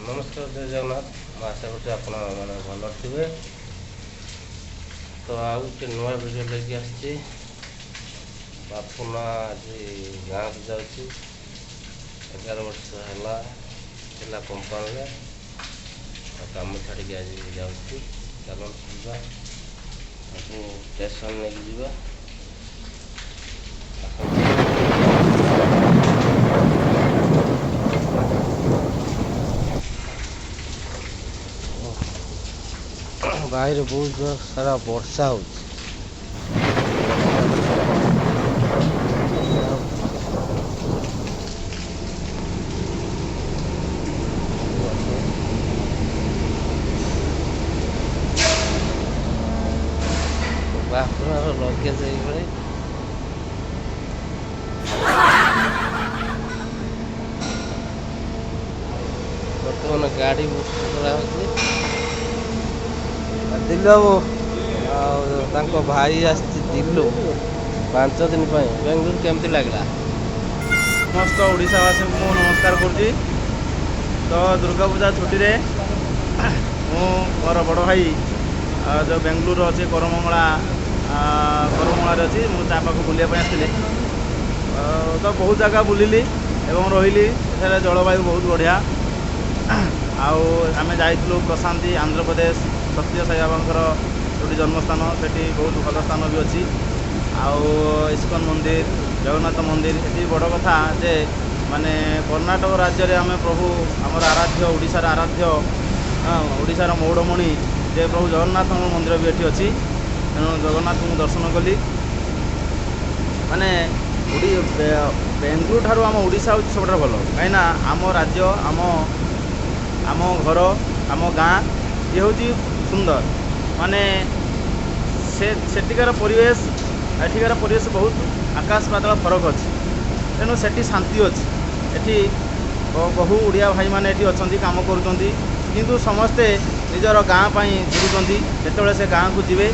ନମସ୍କାର, ଜୟ ଜଗନ୍ନାଥ। ମୁଁ ଆଶା କରୁଛି ଆପଣ ମାନେ ଭଲରେ ଥିବେ। ତ ଆଉ ଗୋଟେ ନୂଆ ଭିଡ଼ିଓ ନେଇକି ଆସିଛି। ବାପୁନା ଆଜି ଗାଁକୁ ଯାଉଛି। 11 ବର୍ଷ ହେଲା ଥିଲା କମ୍ପାନୀରେ, ଆଉ କାମ ଛାଡ଼ିକି ଆଜି ଯାଉଛି। ଚାଲନ୍ତୁ ଯିବା, ତାକୁ ଷ୍ଟେସନ ନେଇକି ଯିବା। ଆସନ୍ତୁ। ବାହାରେ ବହୁତ ସାରା ବର୍ଷା ହେଉଛି। ବାପୁନାର ଲଗେଜ ଏଇଭଳି। ବର୍ତ୍ତମାନ ଗାଡ଼ି ବୁକ୍ କରାହେଉଛି। ଦିଲୁ ବାବୁ ଆଉ ତାଙ୍କ ଭାଇ ଆସିଛି ଦିଲୁ 5 ଦିନ ପାଇଁ। ବେଙ୍ଗଲୋର କେମିତି ଲାଗିଲା? ସମସ୍ତ ଓଡ଼ିଶାବାସୀଙ୍କୁ ମୁଁ ନମସ୍କାର କରୁଛି। ତ ଦୁର୍ଗା ପୂଜା ଛୁଟିରେ ମୁଁ ମୋର ବଡ଼ ଭାଇ ଯେଉଁ ବେଙ୍ଗଲୋର ଅଛି, କରମଙ୍ଗଳା, କରମଙ୍ଗଳାରେ ଅଛି, ମୁଁ ତା ପାଖକୁ ବୁଲିବା ପାଇଁ ଆସିଥିଲି। ତ ବହୁତ ଜାଗା ବୁଲିଲି ଏବଂ ରହିଲି। ଏଠାରେ ଜଳବାୟୁ ବହୁତ ବଢ଼ିଆ। ଆଉ ଆମେ ଯାଇଥିଲୁ ପ୍ରଶାନ୍ତି, ଆନ୍ଧ୍ରପ୍ରଦେଶ, ସତ୍ୟ ସାଇ ବାବାଙ୍କର ଯେଉଁଠି ଜନ୍ମସ୍ଥାନ, ସେଠି ବହୁତ ଭଲ ସ୍ଥାନ ବି ଅଛି। ଆଉ ଇସ୍କନ ମନ୍ଦିର, ଜଗନ୍ନାଥ ମନ୍ଦିର। ଏଠି ବଡ଼ କଥା ଯେ ମାନେ କର୍ଣ୍ଣାଟକ ରାଜ୍ୟରେ ଆମେ ପ୍ରଭୁ ଆମର ଆରାଧ୍ୟ, ଓଡ଼ିଶାର ଆରାଧ୍ୟ, ଓଡ଼ିଶାର ମଉଡ଼ମଣି ଯେ ପ୍ରଭୁ ଜଗନ୍ନାଥଙ୍କ ମନ୍ଦିର ବି ଏଠି ଅଛି। ତେଣୁ ଜଗନ୍ନାଥଙ୍କୁ ଦର୍ଶନ କଲି। ମାନେ ବେଙ୍ଗଲୋର ଠାରୁ ଆମ ଓଡ଼ିଶା ହେଉଛି ସବୁଠାରୁ ଭଲ, କାହିଁକିନା ଆମ ରାଜ୍ୟ, ଆମ ଘର, ଆମ ଗାଁ ଇଏ ହେଉଛି ସୁନ୍ଦର। ମାନେ ସେ ସେଠିକାର ପରିବେଶ ଏଠିକାର ପରିବେଶ ବହୁତ ଆକାଶ ପାତାଳ ଫରକ ଅଛି। ତେଣୁ ସେଠି ଶାନ୍ତି ଅଛି। ଏଠି ବହୁ ଓଡ଼ିଆ ଭାଇମାନେ ଏଠି ଅଛନ୍ତି, କାମ କରୁଛନ୍ତି, କିନ୍ତୁ ସମସ୍ତେ ନିଜର ଗାଁ ପାଇଁ ଝୁରୁଛନ୍ତି। କେତେବେଳେ ସେ ଗାଁକୁ ଯିବେ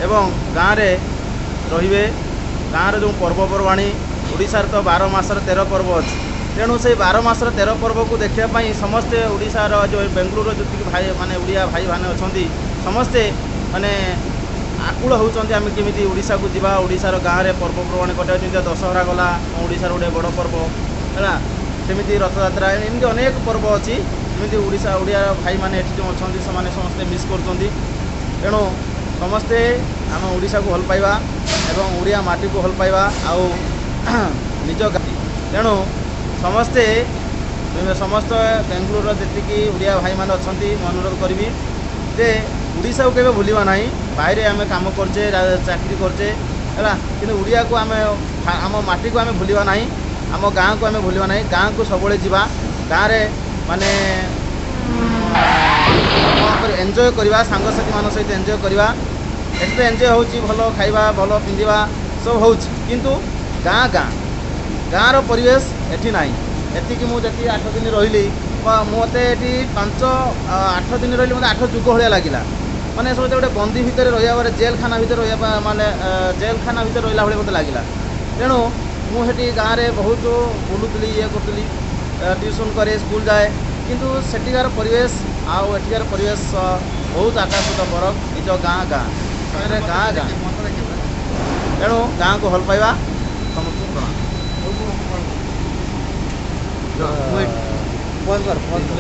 ଏବଂ ଗାଁରେ ରହିବେ। ଗାଁର ଯେଉଁ ପର୍ବପର୍ବାଣୀ, ଓଡ଼ିଶାରେ ତ 12 ମାସର 13 ପର୍ବ ଅଛି। ତେଣୁ ସେଇ 12 ମାସର 13 ପର୍ବକୁ ଦେଖିବା ପାଇଁ ସମସ୍ତେ ଓଡ଼ିଶାର ଯେଉଁ ବେଙ୍ଗଲୋରର ଯେତିକି ଭାଇ ମାନେ ଓଡ଼ିଆ ଭାଇମାନେ ଅଛନ୍ତି, ସମସ୍ତେ ମାନେ ଆକୁଳ ହେଉଛନ୍ତି ଆମେ କେମିତି ଓଡ଼ିଶାକୁ ଯିବା, ଓଡ଼ିଶାର ଗାଁରେ ପର୍ବପର୍ବାଣୀ କଟାଇବା। ଯେମିତି ଦଶହରା ଗଲା, ଓଡ଼ିଶାର ଗୋଟେ ବଡ଼ ପର୍ବ ହେଲା, ସେମିତି ରଥଯାତ୍ରା, ଏମିତି ଅନେକ ପର୍ବ ଅଛି। ଯେମିତି ଓଡ଼ିଶା ଓଡ଼ିଆ ଭାଇମାନେ ଏଠି ଯେଉଁ ଅଛନ୍ତି, ସେମାନେ ସମସ୍ତେ ମିସ୍ କରୁଛନ୍ତି। ତେଣୁ ସମସ୍ତେ ଆମ ଓଡ଼ିଶାକୁ ଭଲ ପାଇବା ଏବଂ ଓଡ଼ିଆ ମାଟିକୁ ଭଲ ପାଇବା ଆଉ ନିଜ ଗାଁ। ତେଣୁ ସମସ୍ତେ ସମସ୍ତ ବେଙ୍ଗଲୋରର ଯେତିକି ଓଡ଼ିଆ ଭାଇମାନେ ଅଛନ୍ତି, ମୁଁ ଅନୁରୋଧ କରିବି ଯେ ଓଡ଼ିଶାକୁ କେବେ ଭୁଲିବା ନାହିଁ। ବାହାରେ ଆମେ କାମ କରୁଛେ, ଚାକିରି କରୁଛେ, ହେଲା, କିନ୍ତୁ ଓଡ଼ିଆକୁ ଆମେ, ଆମ ମାଟିକୁ ଆମେ ଭୁଲିବା ନାହିଁ, ଆମ ଗାଁକୁ ଆମେ ଭୁଲିବା ନାହିଁ। ଗାଁକୁ ସବୁବେଳେ ଯିବା, ଗାଁରେ ମାନେ କ'ଣ କରି ଏନ୍ଜୟ କରିବା, ସାଙ୍ଗସାଥିମାନଙ୍କ ସହିତ ଏନ୍ଜୟ କରିବା। ଏଠି ତ ଏନ୍ଜୟ ହେଉଛି, ଭଲ ଖାଇବା, ଭଲ ପିନ୍ଧିବା ସବୁ ହେଉଛି, କିନ୍ତୁ ଗାଁ ଗାଁ ଗାଁର ପରିବେଶ ଏଠି ନାହିଁ। ଏତିକି ମୁଁ ଯେତିକି 8 ଦିନ ରହିଲି, ମୋତେ ଏଠି 5 8 ଦିନ ରହିଲି, ମୋତେ 8 ଯୁଗ ଭଳିଆ ଲାଗିଲା। ମାନେ ସମସ୍ତେ ଗୋଟେ ବନ୍ଦୀ ଭିତରେ ରହିବା ପରେ, ଜେଲଖାନା ଭିତରେ ରହିବା, ମାନେ ଜେଲଖାନା ଭିତରେ ରହିଲା ଭଳିଆ ମୋତେ ଲାଗିଲା। ତେଣୁ ମୁଁ ସେଠି ଗାଁରେ ବହୁତ ବୁଲୁଥିଲି, ଇଏ କରୁଥିଲି, ଟ୍ୟୁସନ୍ କରେ, ସ୍କୁଲ ଯାଏ, କିନ୍ତୁ ସେଠିକାର ପରିବେଶ ଆଉ ଏଠିକାର ପରିବେଶ ବହୁତ ଆକାଶ ଫରକ। ନିଜ ଗାଁ ଗାଁ ଗାଁ ଗାଁ, ତେଣୁ ଗାଁକୁ ଭଲ ପାଇବା। ସମସ୍ତଙ୍କୁ ପ୍ରଣାମ। ପଜ୍ କର, ପଜ୍ କର।